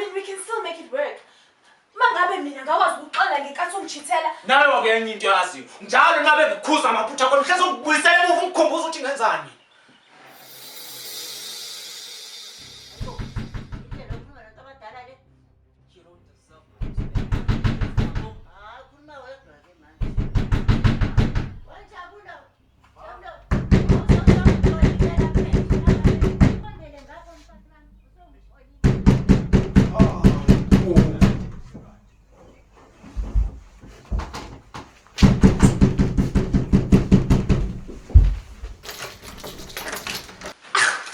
mean, we can still make it work. Mangabe mina ngakwazi ukuxola ngenkathi ungijithela. Nayo ke enye into yaziyo. Njalo nabe ngikhuza amaphutha akho, mhleze ungibuyisele emuva ungikhumbuza ukuthi ngenzani.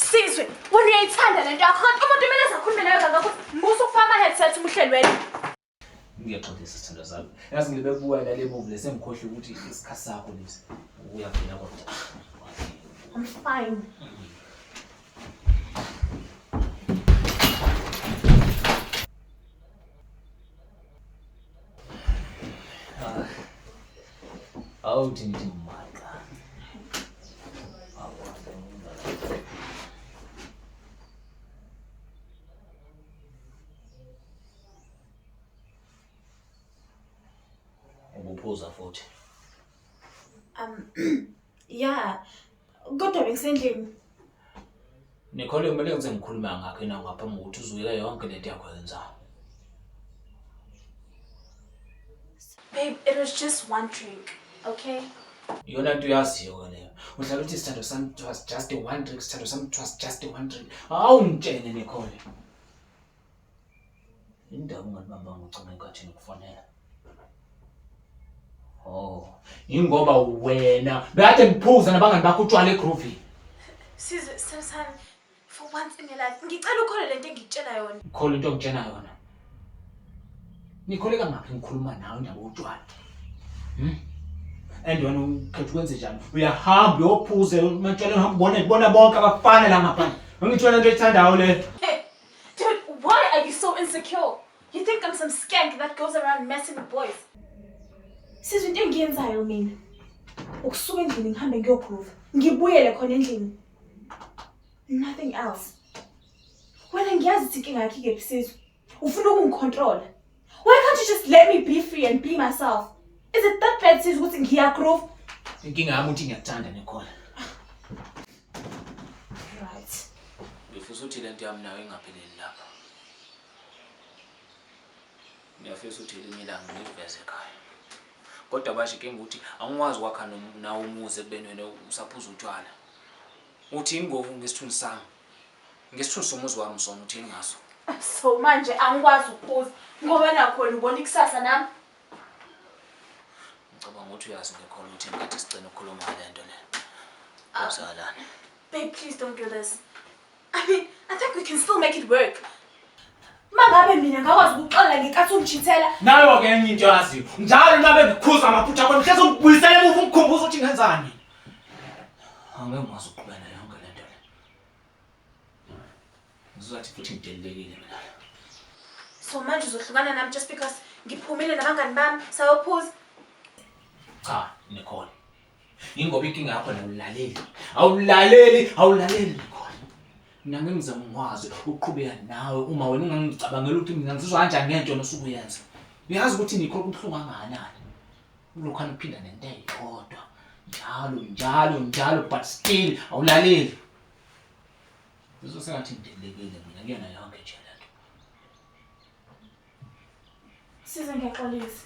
Sizwe, wena uyayithanda lento yakho. Kanti umuntu kumele azakhulume nawe kangaka ukuthi musa ukufaka ama-headset uma uhleli wena. Ngiyaxolisa sithandwa sami. Yazi ngibe kuwa la le movie lesengikhohle ukuthi isikhathi sakho lesi. Uyaphila kodwa. I'm fine. Awuthi ngithi maka. Ubuphuza futhi. Yeah. Kodwa bengisendlini. Nicole kumele ngize ngikhulume ngakho na ngaphambi kokuthi uzuyeke yonke lento yakho yenzayo. Babe, it was just one drink, okay? Iyona nto uyaziyo ke leyo. Uhlala uthi sithando sami it was just a one drink, sithando sami it was just a one drink. Awungitshene Nicole. Indaba ungalibambanga ucingo ngenkathi ngikufonela. Oh, ingoba wena bekade ngiphuza nabangani bakho utshwala egroovini. Sizwe, sami, for once in your life, ngicela ukhole lento engikutshela yona. Khona into ongitshena yona. Nikhole kangaphi ngikhuluma nawe indaba yotshwala? And wena ukhetha ukwenze njani? Uyahamba uyophuza ematshwaleni uhamba ubone bona bonke abafana la ngaphandle. Angithi wena into oyithandayo le. Hey, dude, why are you so insecure? You think I'm some skank that goes around messing with boys? Sizwe into engiyenzayo mina. Ukusuka endlini ngihambe ngiyogroove. Ngibuyele khona endlini. Nothing else. Wena ngiyazi ukuthi inkinga yakho ikephi Sizwe. Ufuna ukungicontrola. Why can't you just let me be free and be myself? Is it that bad Sizwe ukuthi ngiyagroove? Inkinga yami uthi ngiyakuthanda Nicole. Right. Ngifisa ukuthi lento yami nayo ingapheleli lapha. Ngiyafisa ukuthi elinye ilanga ngiveze ekhaya. Kodwa basho inkinga ukuthi angikwazi ukwakha nawo umuzi ekubeni wena usaphuza utshwala. Uthini ngoku ngesithunzi sami? Ngesithunzi somuzi wami sona uthini ngaso? So manje angikwazi ukuphuza ngoba nakhona ubona ikusasa nami. Ngicabanga ukuthi uyazi ngikhona ukuthi ngathi sigcina ukukhuluma ngale nto le. Kwenzakalani? Babe, please don't do this. I mean, I think we can still make it work. Mangabe mina ngakwazi ukuxola ngenkathi ungijithela. Nayo ke enye into yaziyo. Njalo nabe ngikhuza amaphutha akho mhleze ungibuyisele emuva ungikhumbuza ukuthi ngenzani. Angeke ngikwazi ukuqhubeka nayo yonke le nto le. Ngizothi futhi ngidelelekile mina. So manje uzohlukana nami just because ngiphumile nabangani bami sayophuza. Cha, Nicole. Yingoba inkinga yakho awulaleli. Awulaleli, awulaleli Nicole. Mina ngeke ngize ngikwazi ukuqhubeka nawe uma wena ungangicabangela ukuthi mina ngizizwa kanjani ngento nosuke uyenza. Uyazi ukuthi Nicole kubuhlungu kangakanani. Ulokhana uphinda nento eyodwa. Njalo, njalo, njalo but still awulaleli. Ngizwa sengathi ngidelelekile mina kuyona yonke nje lento. Size ngiyaxolisa.